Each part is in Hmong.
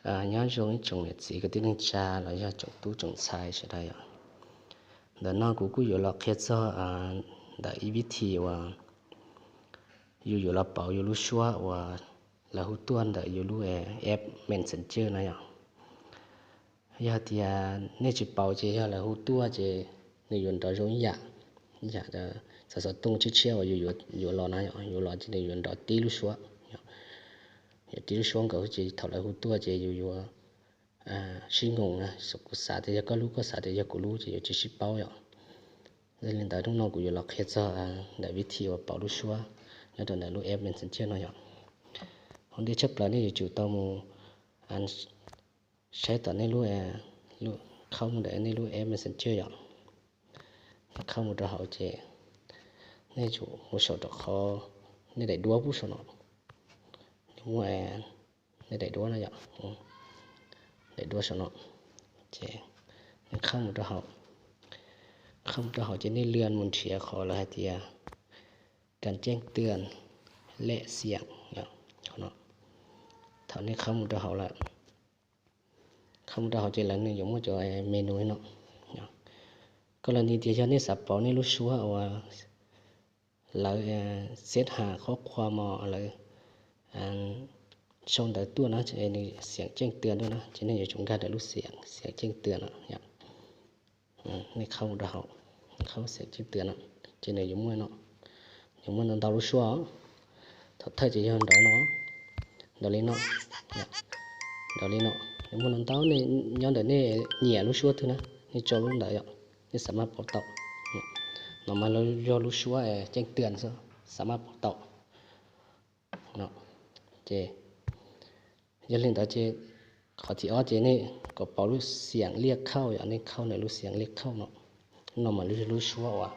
Nyob zoo ib tsoom niam txiv kwv tij neej tsa los yog tsoom tub tsoom ntxhais sawv daws yom. Ntawm no kuv kuj yuav los qhia txog ntawm ib vib thi uas yus yuav los pauv yus lub suab uas lawv hu tuaj ntawm yus lub app Messenger no yom. Yog tias nej tsis pauv ces yog lawv hu tuaj ces nws yuav nrov zoo ib yam, ib yam xov xov tooj tshiab tshiab uas yus yuav los na, yuav los ces nws yuav nrov tib lub suab, yuav tib lub suab nkaus ces thaum lawv hu tuaj ces yus yuav sib nkoos na, kuv xav tias yog koj lub, koj xav tias yog kuv lub ces yuav tsis sib paub yom. Yog li ntawd hnub no kuv yuav los qhia txog ntawm vib thi uas pauv lub suab nyob rau ntawm lub app Messenger no yom. Ua ntej tshaj plaws nej yuav tsum tau mus saib tom nej lub, khaub mus ntawm nej lub app Messenger yom. Khaub mus rau hauv ces nej tsum mus saum rau qhov nej daim duab pub saum no, muaj nej daim duab no yom, daim duab saum no. Ces nej khaub mus rau hauv, khaub mus rau hauv ces nej lwaj mus nrhiav qhov lawv hais tias kas ceej twm lej xiam no. Thaum nej khaub mus rau hauv lawm, khaub mus rau hauv ces lawv nws yuav muaj cov menu no. Koj los ntxiv tias yog nej xav pauv nej lub suab uas lawv xeb has qhob qhua mos lawv sau ntawv tuaj na, nws xiam ceej twm tuaj na, ces nej yuav tsum nkag ntawm lub xiam ceej twm no. Nej khaub mus rau hauv, khaub xiam ceej twm no, ces nws yuav muaj no, yuav muaj ntau ntau lub suab. Thaum thawj ces yog nrov no, nrov li no, nrov li no, yuav muaj ntau ntau, nej nyob ntawm nej nyiam lub suab twg na, nej tso lub ntawd yom, nej xav maj pauv tau. No mas yog lub suab ceej twm xwb, xav maj pauv tau. Ces yog li ntawd ces qhov thib ob ces nej kom pauv lub xiam liaj khauj yom, nej khaub ntawm lub xiam liaj khauj no. No mas lub suab uas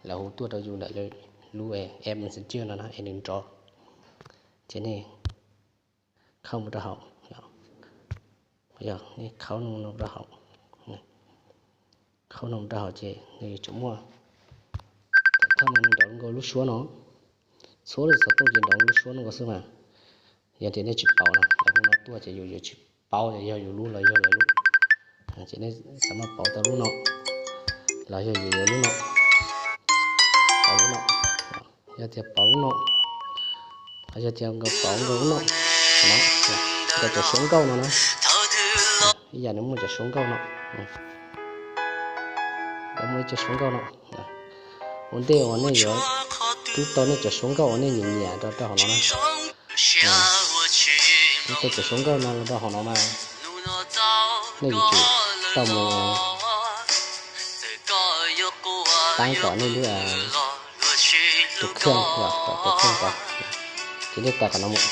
lawv hu tuaj rau yus ntawm lub app Messenger no na es nws nrov. Ces nej khaub mus rau hauv, yog nej khaub no rau hauv, khaub no rau hauv ces nws yuav tsum muaj, thawj no nws nrov nkaus lub suab no, txhua lub xov tooj ces nrov lub suab no nkaus xwb mas. Yog tias nej tsis pauv na, lawv hu no tuaj ces yus yuav tsis paub tias yog yus lub los yog lawv lub. Ces nej xav maj pauv tau lub no los yog yus yuav lub no, pauv lub no. Yog tias pauv lub no, yog tias nkaus pauv nkaus lub no, nkaus cov suab nkauj no na, ib yam nws muaj cov suab nkauj no, muaj ib co suab nkauj no. Ua ntej uas nej yuav rub tau nej cov suab nkauj uas nej nyiam nyiam rau rau hauv no na, rub tau cov suab nkauj no los rau hauv no mas nej yuav tsum tau mus tab tom nej lub tus kheej, tom tus kheej tod, ces nej tawm qhov no mus,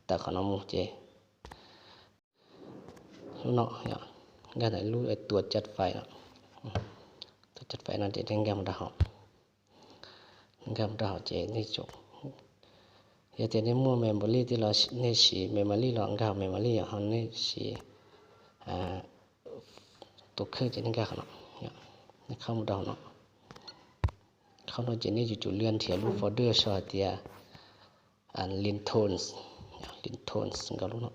tawm qhov no mus ces lub no, nkag ntawm lub tua chat fais no, tua chat fais no ces nej nkag mus rau hauv, nkag mus rau hauv ces nej tsum, yog tias nej muaj memory thiab los nej siv memory los nkag hauv memory, ho nej siv tus kheej ces nej nkag qhov no, nej khaub mus rau hauv no. Qhov no ces nej yuav tsum lwaj nrhiav lub folder sau hais tias ringtones, ringtones nkaus lub no,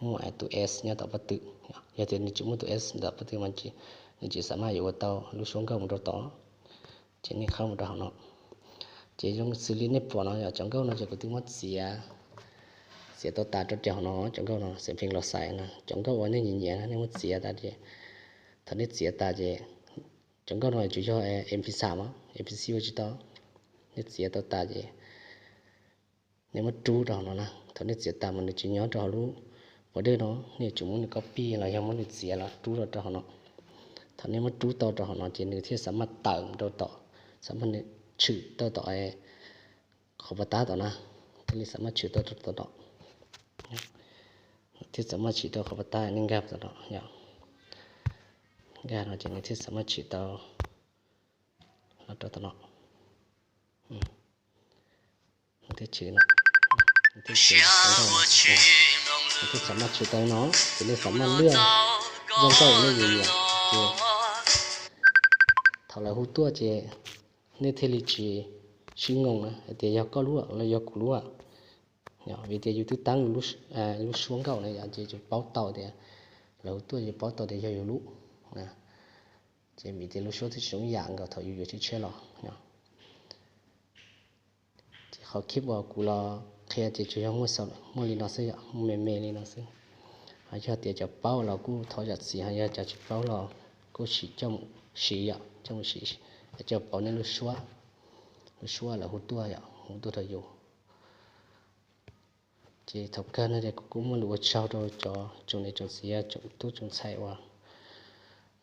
muaj tus S nyob tom pob tw. Yog tias nws tsis muaj tus S tom pob tw mas nws tsis xav maj yuav ua tau lub suab nkauj mus rau tod. Ces nej khaub mus rau hauv no, ces zoo xws li nej pom no yog cov nkauj no ces kuv twb muab txiav, txiav tau tas rau rau hauv no, cov nkauj no xeem feej los xais na, cov nkauj uas nej nyiam nyiam na nej muab txiav tas ces, thaum nej txiav tas ces cov nkauj no tsuas yog MP xam mas, MP xi ua tsis tau, nej txiav tau tas ces nej muab rub rau hauv no na. Thaum nej txiav tas mas nws tsis nyob rau hauv lub folder no, nej yuav tsum muab nws copy los yog muab nws txiav los rub rau rau hauv no. Thaum nej muab rub tau rau hauv no ces nws thiaj xav maj tawm rau tom, xav maj nws tshwm tau tom qhov pas tab tom na, thiaj li xav maj tshwm tau rau tom no, thiaj xav maj tshwm tau qhov pas tab nej nkag tom no, nkag no ces nws thiaj xav maj tshwm tau los rau tom no. Thiaj tshwm no, thiaj tshwm no, thiaj xav maj tshwm tau no ces nej xav maj lwaj zaj nkauj uas nej nyiam nyiam ces thaum lawv hu tuaj ces nej thiaj li tsis sib nkoos na hais tias yog koj lub los yog kuv lub. Vim tias yus twb taab lub suab nkauj na yom, ces yus paub tau tias lawv hu tuaj, yus paub tau tias yog yus lub. Ces vim tias lub suab twb tsis zoo yam nkaus thaum yus yuav tshiab tshiab los. Ces qhov khib uas kuv los qhia ces tsuas yog muaj li no xwb yom, muaj me me li no xwb. Ho yog tias cov paub los kuj thov zam txim, ho yog cov tsis paub los kuj sim coj mus siv yom, coj mus siv, coj paub nej lub suab, lub suab lawv hu tuaj yom, hu tuaj rau yus. Ces thaum kawg no ces kuv kuj muaj lus ua tsaug rau cov tsoom niam tsoom txiv, tsoom tub tsoom ntxhais uas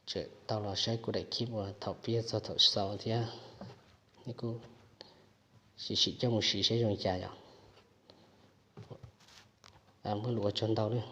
tseem tau los saib kuv daim khib uas thaum pib txog thaum xaus thiab. Nej kuj sim sim coj mus siv seb zoo cas yom. Muaj lus ua tsaug ntau li.